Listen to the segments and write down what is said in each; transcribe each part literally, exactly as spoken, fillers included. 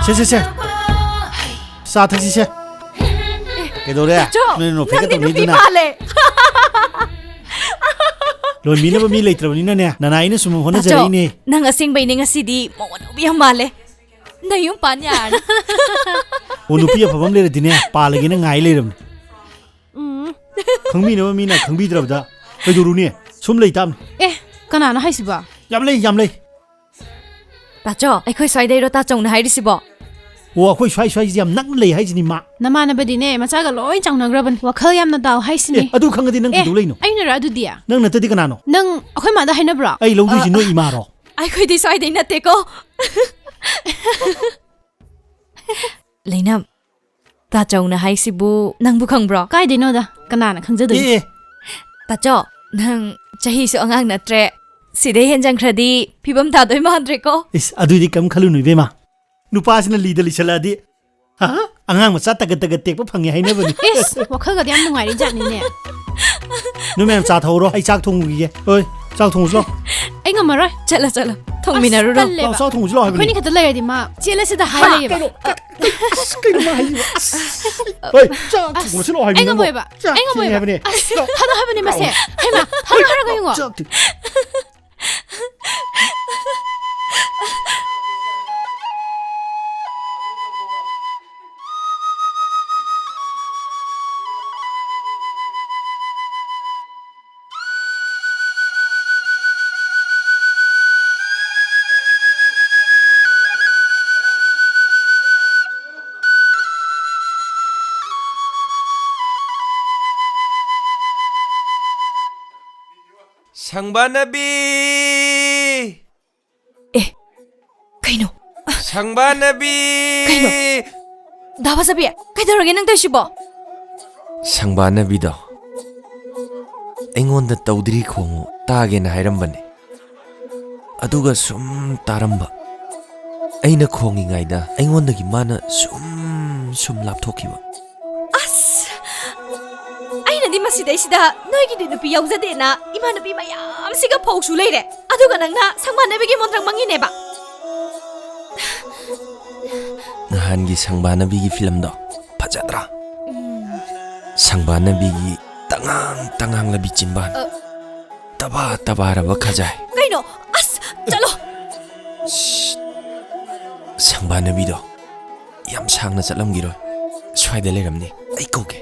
ꯁꯦ, ꯁꯦ, ꯁꯦ꯫ ꯆꯥ ꯊꯛꯁꯤ, ꯁꯦ꯫ ꯀꯩꯗꯧꯔꯦ? ꯇꯥꯆꯧ, ꯅꯣꯏ ꯅꯣꯛꯐꯦꯠꯀ ꯅꯪꯗꯤ ꯅꯨꯄꯤ ꯇꯧꯅꯩꯗꯨꯅ? ꯃꯥꯜꯂꯦ꯫ ꯂꯣꯟꯕꯤꯅꯕ ꯃꯤ ꯂꯩꯇ꯭ꯔꯕꯅꯤꯅꯅꯦ, ꯅꯅꯥꯏꯅ ꯁꯨꯝ ꯇꯥꯆꯧ, ꯍꯣꯠꯅꯖꯔꯛꯏꯅꯦ꯫ ꯅꯪ ꯑꯁꯦꯡꯕꯩꯅꯦ ꯉꯁꯤꯗꯤ ꯃꯧ ꯑꯅꯧꯕꯤ ꯌꯥꯝ ꯃꯥꯜꯂꯦ꯫ ꯅꯌꯨꯝ ꯄꯥꯟ ꯌꯥꯔꯅꯤ꯫ ꯑꯣ, ꯅꯨꯄꯤ ꯑꯐꯕ ꯑꯃ ꯂꯩꯔꯗꯤꯅꯦ, ꯄꯥꯜꯂꯒꯦꯅ ꯉꯥꯏ ꯂꯩꯔꯕꯅꯤ꯫ ꯎꯝ꯫ ꯈꯪꯕꯤꯅꯕ ꯃꯤꯅ ꯈꯪꯕꯤꯗ꯭ꯔꯕꯗ ꯀꯩꯗꯧꯔꯨꯅꯤ? ꯁꯨꯝ ꯂꯩ ꯇꯥꯕꯅꯤ꯫ ꯑꯦ, ꯀꯅꯥꯅꯣ ꯍꯥꯏꯁꯤꯕꯣ? ꯌꯥꯝ ꯂꯩ, ꯌꯥꯝ ꯂꯩ꯫ ꯇꯥꯆꯧ, ꯑꯩꯈꯣꯏ ꯁ꯭ꯋꯥꯏꯗꯩꯔꯣ ꯇꯥꯆꯧꯅ ꯍꯥꯏꯔꯤꯁꯤꯕꯣ? ꯑꯣ, ꯑꯩꯈꯣꯏ ꯁ꯭ꯋꯥꯏ ꯁ꯭ꯋꯥꯏꯁꯤ ꯌꯥꯝ ꯅꯛꯅ ꯂꯩ ꯍꯥꯏꯁꯤꯅꯤ, ꯃꯥ꯫ ꯅꯃꯥꯟꯅꯕꯗꯤꯅꯦ, ꯃꯆꯥꯒ ꯂꯣꯏ ꯆꯥꯎꯅꯈ꯭ꯔꯕꯅꯤ꯫ ꯋꯥꯈꯜ ꯌꯥꯝꯅ ꯇꯥꯎ ꯍꯥꯏꯁꯤꯅꯤ꯫ ꯑꯦ, ꯑꯗꯨ ꯈꯪꯉꯗꯤ ꯅꯪ ꯑꯦ, ꯀꯩꯗꯧ ꯂꯩꯅꯣ? ꯑꯩꯅꯔ ꯑꯗꯨꯗꯤ? ꯅꯪ ꯅꯠꯇꯗꯤ ꯀꯅꯥꯅꯣ? ꯅꯪ ꯑꯩꯈꯣꯏ ꯃꯥꯗ ꯍꯥꯏꯅꯕ꯭ꯔꯣ? ꯑꯩ ꯂꯧꯗꯣꯏꯁꯤ ꯑ, ꯅꯣꯏ ꯏꯃꯥꯔꯣ? ꯑꯩꯈꯣꯏꯗꯤ ꯁ꯭ꯋꯥꯏꯗꯩ ꯅꯠꯇꯦꯀꯣ꯫ ꯂꯩꯅꯝ, ꯇꯥꯆꯧꯅ ꯍꯥꯏꯁꯤꯕꯨ ꯅꯪꯕꯨ ꯈꯪꯕ꯭ꯔꯣ? ꯀꯥꯏꯗꯩꯅꯣꯗ, ꯀꯅꯥꯅ ꯈꯪꯖꯗꯣꯏꯅꯣ? ꯑꯦ, ꯑꯦ꯫ ꯇꯥꯆꯧ, ꯅꯪ ꯆꯍꯤꯁꯨ ꯑꯉꯥꯡ ꯅꯠꯇ꯭ꯔꯦ꯫ ꯁꯤꯗꯩ ꯍꯦꯟꯖꯟꯈ꯭ꯔꯗꯤ ꯐꯤꯕꯝ ꯇꯥꯗꯣꯏ ꯃꯥꯟꯗ꯭ꯔꯦꯀꯣ꯫ ꯏꯁ, ꯑꯗꯨꯏꯗꯤ ꯀꯩꯝ ꯈꯜꯂꯨꯅꯨ, ꯏꯕꯦꯝꯃ꯫ ꯅꯨꯄꯥꯁꯤꯅ ꯂꯤꯗ ꯂꯤꯁꯜꯂꯛꯑꯗꯤ, ꯍꯥ? ꯑꯉꯥꯡ ꯃꯆꯥ ꯇꯒꯠ ꯇꯒꯠ ꯇꯦꯛꯄ ꯐꯪꯉꯦ ꯍꯥꯏꯅꯕꯅꯤ꯫ ꯏꯁ, ꯋꯥꯈꯜꯒꯗꯤ ꯌꯥꯝ ꯅꯨꯡꯉꯥꯏꯔꯤ ꯖꯥꯠꯅꯤꯅꯦ꯫ ꯅꯣꯏ ꯃꯌꯥꯝ ꯆꯥ ꯊꯧꯔꯣ, ꯑꯩ ꯆꯥꯛ ꯊꯣꯡꯉꯨꯈꯤꯒꯦ꯫ ꯍꯣꯏ, ꯆꯥꯛ ꯊꯣꯡꯉꯨꯁꯤ ꯂꯥꯎ꯫ ꯑꯩ ꯉꯝꯃꯔꯣꯏ꯫ ꯆꯠꯂꯣ, ꯆꯠꯂꯣ꯫ ꯊꯣꯡꯃꯤꯟꯅꯔꯨꯔꯣ꯫ ꯑꯁ, ꯇꯜꯂꯦꯕ꯫ ꯂꯥꯎ, ꯆꯥꯛ ꯊꯣꯡꯉꯨꯁꯤ ꯂꯥꯎ ꯍꯥꯏꯕꯅꯤ꯫ ꯑꯩꯈꯣꯏꯅꯤ ꯈꯛꯇ ꯂꯩꯔꯗꯤ ꯃꯥ ꯆꯦꯜꯂꯁꯤꯗ ꯍꯥꯏ ꯍꯥ, ꯂꯩꯌꯦꯕ꯫ ꯀꯩꯅꯣ? ꯑꯁ, ꯀꯩꯅꯣ ꯃꯥ ꯍꯥꯏꯁꯤꯕꯣ? ꯑꯁ! ꯍꯣꯏ, ꯆꯥꯛ ꯑꯁ, ꯊꯣꯡꯉꯨꯁꯤ ꯂꯥꯛꯑꯣ ꯍꯥꯏꯕꯅꯤ ꯑꯩ ꯅꯪꯕꯣ꯫ ꯉꯝꯃꯣꯏꯕ꯫ ꯆꯥꯛ ꯑꯩ ꯊꯦꯡꯉꯦ ꯉꯝꯃꯣꯏꯕ꯫ ꯍꯥꯏꯕꯅꯤ꯫ ꯑꯁ, ꯂꯥꯛꯑꯣ꯫ ꯊꯥꯗꯣꯛ ꯍꯥꯏꯕꯅꯤ ꯃꯁꯦ꯫ ꯂꯥꯛꯑꯣ꯫ ꯍꯩꯃꯥ, ꯊꯥꯗꯣꯛ ꯍꯥꯏꯔꯒ ꯌꯦꯡꯉꯣ꯫ ꯆꯥꯛ ꯊꯤ- ꯁꯪꯕꯥꯅꯕꯤ! ꯑꯦ, ꯀꯩꯅꯣ? ꯁꯪꯕꯥꯅꯕꯤ! ꯀꯩꯅꯣ? ꯗꯥ ꯕꯥꯖꯥꯕꯤ, ꯀꯩꯗꯧꯔꯒꯦ ꯅꯪ ꯇꯧꯏꯁꯤꯕꯣ? ꯁꯪꯕꯥꯅꯕꯤꯗꯣ ꯑꯩꯉꯣꯟꯗ ꯇꯧꯗ꯭ꯔꯤ ꯈꯣꯡꯉꯨ ꯇꯥꯒꯦꯅ ꯍꯥꯏꯔꯝꯕꯅꯦ꯫ ꯑꯗꯨꯒ ꯁꯨꯝ ꯇꯥꯔꯝꯕ꯫ ꯑꯩꯅ ꯈꯣꯡꯉꯤꯉꯩꯗ ꯑꯩꯉꯣꯟꯗꯒꯤ ꯃꯥꯅ ꯁꯨꯝ ꯁꯨꯝ ꯂꯥꯞꯊꯣꯛꯈꯤꯕ꯫ ꯑꯁ! ꯑꯩꯅꯗꯤ ꯃꯁꯤꯗꯩꯁꯤꯗ ꯅꯣꯏꯒꯤꯗꯤ ꯅꯨꯄꯤ ꯌꯥꯎꯖꯗꯦꯅ ꯏꯃꯥꯟꯅꯕꯤ ꯃꯌꯥꯝꯁꯤꯒ ꯐꯧꯁꯨ ꯂꯩꯔꯦ꯫ ꯑꯗꯨꯒ ꯅꯪꯅ ꯁꯪꯕꯥꯅꯕꯤꯒꯤ ꯃꯣꯟꯇ꯭ꯔꯪ ꯃꯪꯉꯤꯅꯦꯕ꯫ ꯅꯍꯥꯟꯒꯤ ꯁꯪꯕꯥꯅꯕꯤꯒꯤ ꯐꯤꯂꯝꯗꯣ ꯐꯖꯗ꯭ꯔꯥ? ꯁꯪꯕꯥꯅꯕꯤꯒꯤ ꯇꯉꯥꯡ ꯇꯉꯥꯡ ꯂꯕꯤ ꯆꯤꯟꯕꯥꯟ, ꯑ꯫ ꯇꯕꯥ ꯇꯕꯥꯔꯕ ꯈꯖꯥꯏ꯫ ꯀꯩꯅꯣ? ꯑꯁ, ꯆꯠꯂꯣ꯫ ꯁꯪꯕꯥꯅꯕꯤꯗꯣ ꯌꯥꯝ ꯁꯥꯡꯅ ꯆꯠꯂꯝꯈꯤꯔꯣꯏ, ꯁ꯭ꯋꯥꯏꯗ ꯂꯩꯔꯝꯅꯤ꯫ ꯑꯩ ꯀꯧꯒꯦ꯫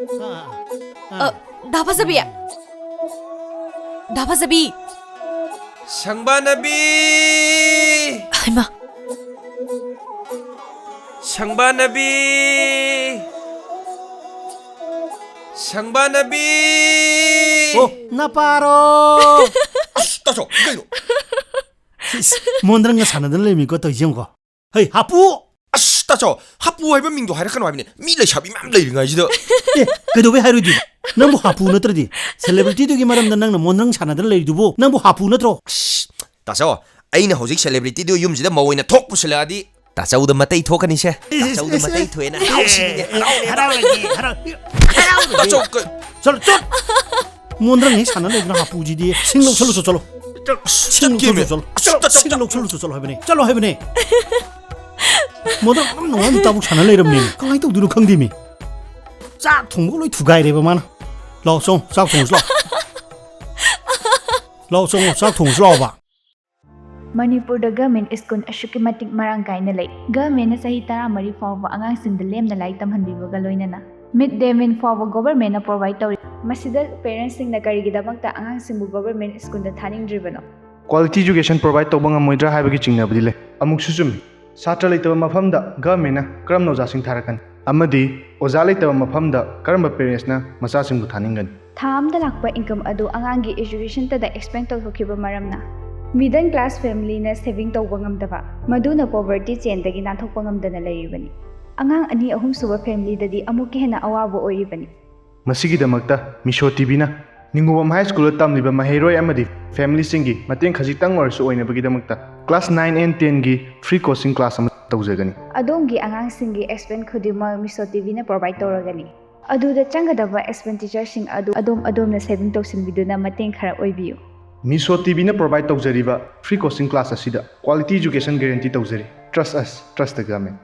ꯑ, ꯗꯥ ꯐꯖꯕꯤ꯫ ꯗꯥ ꯐꯖꯕꯤ꯫ ꯁꯪꯕꯥꯅꯕꯤ! ꯍꯩꯃꯥ! ꯁꯪꯕꯥꯅꯕꯤ! ꯁꯪꯕꯥꯅꯕꯤ! ꯑꯣ, ꯅꯄꯥꯔꯣ? ꯑꯁ, ꯇꯥꯆꯧ, ꯀꯩꯅꯣ? ꯏꯁ, ꯃꯣꯟꯗ꯭ꯔꯪꯒ ꯁꯥꯟꯅꯗꯅ ꯂꯩꯔꯝꯃꯤꯀꯣ ꯇꯧꯔꯤꯁꯦ ꯌꯦꯡꯉꯨꯀꯣ꯫ ꯍꯩ, ꯍꯥꯄꯨ! ꯑꯁ, ꯇꯥꯆꯧ, ꯍꯥꯄꯨ ꯍꯥꯏꯕ ꯃꯤꯡꯗꯣ ꯍꯥꯏꯔꯛꯀꯅꯨ ꯍꯥꯏꯕꯅꯦ꯫ ꯃꯤ ꯂꯩꯁꯥꯕꯤ ꯃꯌꯥꯝ ꯂꯩꯔꯤꯉꯩꯁꯤꯗ꯫ ꯑꯦ, ꯀꯩꯗꯧꯕꯩ ꯍꯥꯏꯔꯣꯏꯗꯣꯏꯕ? ꯅꯪꯕꯨ ꯍꯥꯄꯨ ꯅꯠꯇ꯭ꯔꯗꯤ? ꯁꯦꯂꯦꯕ꯭ꯔꯤꯇꯤꯗꯨꯒꯤ ꯃꯔꯝꯗ ꯅꯪꯅ ꯃꯣꯟꯗ꯭ꯔꯪ ꯁꯥꯟꯅꯗꯅ ꯂꯩꯔꯤꯗꯨꯕꯨ ꯅꯪꯕꯨ ꯍꯥꯄꯨ ꯅꯠꯇ꯭ꯔꯣ? ꯑꯁ, ꯇꯥꯆꯧ, ꯑꯩꯅ ꯍꯧꯖꯤꯛ ꯁꯦꯂꯦꯕ꯭ꯔꯤꯇꯤꯗꯨ ꯌꯨꯝꯁꯤꯗ ꯃꯧ ꯑꯣꯏꯅ ꯊꯣꯛ ꯄꯨꯁꯤꯜꯂꯛꯑꯗꯤ ꯇꯥꯆꯧꯗ ꯃꯇꯩ ꯊꯣꯛꯀꯅꯤꯁꯦ꯫ ꯇꯥꯆꯧꯗ ꯃꯇꯩ ꯊꯣꯛꯑꯦꯅ ꯍꯔꯥꯎꯁꯤꯅꯦ, ꯍꯔꯥꯎꯅꯦ꯫ ꯍꯔꯥꯎꯔꯒꯦ, ꯍꯔꯥꯎ-, ꯍꯔꯥꯎꯔꯒꯦ꯫ ꯇꯥꯆꯧ, ꯀ- ꯆꯠꯂꯣ, ꯆꯠ! ꯃꯣꯟꯗ꯭ꯔꯪ ꯍꯦꯛ ꯁꯥꯟꯅ ꯂꯩꯗꯅ ꯍꯥꯄꯨꯁꯤꯗꯤ꯫ ꯁꯤꯡ ꯂꯧꯁꯜꯂꯨꯆꯣ, ꯆꯠꯂꯣ꯫ ꯁꯤꯡ ꯂꯧꯁꯜꯂꯨꯆꯣ, ꯆꯠꯀꯦꯃꯤ꯫ ꯆꯠꯂꯣ꯫ ꯑꯁ, ꯇꯥ-, ꯇꯥ-, ꯁꯤꯡ ꯇꯥ-, ꯂꯧꯁꯜꯂꯨꯆꯣ, ꯆꯠꯂꯣ ꯍꯥꯏꯕꯅꯦ꯫ ꯆꯠꯂꯣ ꯍꯥꯏꯕꯅꯦ꯫ ꯃꯣꯟꯗ꯭ꯔꯪ ꯑꯗꯨꯝ ꯅꯣꯡꯉꯥꯟ ꯅꯨꯃꯤꯠ ꯇꯥꯕꯨꯛ ꯁꯥꯟꯅ ꯂꯩꯔꯕꯅꯦ꯫ ꯀꯃꯥꯏꯅ ꯇꯧꯗꯣꯏꯅꯣ ꯈꯪꯗꯦꯃꯤ꯫ ꯆꯥꯛ ꯊꯣꯡꯕꯒ ꯂꯣꯏ ꯊꯨꯒꯥꯏꯔꯦꯕ ꯃꯥꯅ꯫ ꯂꯥꯛꯑꯣ, ꯆꯪꯉꯣ, ꯆꯥꯛ ꯊꯣꯡꯉꯨꯁꯤ ꯂꯥꯛꯑꯣ꯫ ꯂꯥꯛꯑꯣ, ꯆꯪꯉꯣ, ꯆꯥꯛ ꯊꯣꯡꯉꯨꯁꯤ ꯂꯥꯛꯑꯣꯕ꯫ ꯃꯅꯤꯄꯨꯔꯗ ꯒꯚꯔꯟꯃꯦꯟꯠ ꯁ꯭ꯀꯨꯜ ꯑꯁꯨꯛꯀꯤ ꯃꯇꯤꯛ ꯃꯔꯥꯡ ꯀꯥꯏꯅ ꯂꯩ꯫ ꯒꯚꯔꯟꯃꯦꯟꯠꯅ ꯆꯍꯤ ꯇꯔꯥꯃꯔꯤ ꯐꯥꯎꯕ ꯑꯉꯥꯡꯁꯤꯡꯗ ꯂꯦꯝꯅ ꯂꯥꯏꯔꯤꯛ ꯇꯝꯍꯟꯕꯤꯕꯒ ꯂꯣꯏꯅꯅ ꯃꯤꯗ ꯗꯦ ꯃꯤꯜ ꯐꯥꯎꯕ ꯒꯚꯔꯟꯃꯦꯟꯠꯅ ꯄ꯭ꯔꯣꯚꯥꯏꯗ ꯇꯧꯔꯤ꯫ ꯃꯁꯤꯗ ꯄꯦꯔꯦꯟꯠꯁꯤꯡꯅ ꯀꯔꯤꯒꯤꯗꯃꯛꯇ ꯑꯉꯥꯡꯁꯤꯡꯕꯨ ꯒꯚꯔꯟꯃꯦꯟꯠ ꯁ꯭ꯀꯨꯜꯗ ꯊꯥꯅꯤꯡꯗ꯭ꯔꯤꯕꯅꯣ? ꯀ꯭ꯋꯥꯂꯤꯇꯤ ꯏꯖꯨꯀꯦꯁꯟ ꯄ꯭ꯔꯣꯚꯥꯏꯗ ꯇꯧꯕ ꯉꯝꯃꯣꯏꯗ꯭ꯔꯥ ꯍꯥꯏꯕꯒꯤ ꯆꯤꯡꯅꯕꯗꯤ ꯂꯩ꯫ ꯑꯃꯨꯛꯁꯨ ꯆꯨꯝꯃꯤ, ꯁꯥꯇ꯭ꯔ ꯂꯩꯇꯕ ꯃꯐꯝꯗ ꯒꯚꯔꯟꯃꯦꯟꯠꯅ ꯀꯔꯝꯅ ꯑꯣꯖꯥꯁꯤꯡ ꯊꯥꯔꯛꯀꯅꯤ? ꯑꯃꯗꯤ ꯑꯣꯖꯥ ꯂꯩꯇꯕ ꯃꯐꯝꯗ ꯀꯔꯝꯕ ꯄꯦꯔꯦꯟꯠꯁꯅ ꯃꯆꯥꯁꯤꯡꯕꯨ ꯊꯥꯅꯤꯡꯒꯅꯤ? ꯊꯥ ꯑꯃꯗ ꯂꯥꯛꯄ ꯏꯟꯀꯝ ꯑꯗꯨ ꯑꯉꯥꯡꯒꯤ ꯏꯖꯨꯀꯦꯁꯟꯇꯗ ꯑꯦꯛꯁꯄꯦꯟ ꯇꯧꯊꯣꯛꯈꯤꯕ ꯃꯔꯝꯅ ꯃꯤꯗꯜ ꯀ꯭ꯂꯥꯁ ꯐꯦꯃꯤꯂꯤꯅ ꯁꯦꯚꯤꯡ ꯇꯧꯕ ꯉꯝꯗꯕ, ꯃꯗꯨꯅ ꯄꯣꯚꯔꯇꯤ ꯆꯦꯟꯗꯒꯤ ꯅꯥꯟꯊꯣꯛꯄ ꯉꯝꯗꯅ ꯂꯩꯔꯤꯕꯅꯤ꯫ ꯑꯉꯥꯡ ꯑꯅꯤ ꯑꯍꯨꯝ ꯁꯨꯕ ꯐꯦꯃꯤꯂꯤꯗꯗꯤ ꯑꯃꯨꯛꯀ ꯍꯦꯟꯅ ꯑꯋꯥꯕ ꯑꯣꯏꯔꯤꯕꯅꯤ꯫ ꯃꯁꯤꯒꯤꯗꯃꯛꯇ ꯃꯤꯁꯣ ꯇꯤꯚꯤꯅ ꯅꯤꯡꯉꯣꯕꯝ ꯍꯥꯏ ꯁ꯭ꯀꯨꯜꯗ ꯇꯝꯂꯤꯕ ꯃꯍꯩꯔꯣꯏ ꯑꯃꯗꯤ ꯐꯦꯃꯤꯂꯤꯁꯤꯡꯒꯤ ꯃꯇꯦꯡ ꯈꯖꯤꯛꯇꯪ ꯑꯣꯏꯔꯁꯨ ꯑꯣꯏꯅꯕꯒꯤꯗꯃꯛꯇ class nine and ten ꯒꯤ free coaching class ꯑꯃ ꯇꯧꯖꯒꯅꯤ꯫ ꯑꯗꯣꯝꯒꯤ ꯑꯉꯥꯡꯁꯤꯡꯒꯤ ꯑꯦꯛꯁꯄꯦꯟ ꯈꯨꯗꯤꯡꯃꯛ ꯃꯤꯁꯣ ꯇꯤꯚꯤꯅ ꯄ꯭ꯔꯣꯚꯥꯏꯗ ꯇꯧꯔꯒꯅꯤ꯫ ꯑꯗꯨꯗ ꯆꯪꯒꯗꯕ ꯑꯦꯛꯁꯄꯦꯟꯗꯤꯆꯔꯁꯤꯡ ꯑꯗꯨ ꯑꯗꯣꯝ ꯑꯗꯣꯝꯅ ꯁꯦꯚꯤꯡ ꯇꯧꯁꯤꯟꯕꯤꯗꯨꯅ ꯃꯇꯦꯡ ꯈꯔ ꯑꯣꯏꯕꯤꯌꯨ꯫ ꯃꯤꯁꯣ ꯇꯤꯚꯤꯅ ꯄ꯭ꯔꯣꯚꯥꯏꯗ ꯇꯧꯖꯔꯤꯕ free coaching class ꯑꯁꯤꯗ quality education guarantee ꯇꯧꯖꯔꯤ꯫ Trust us, trust the government꯫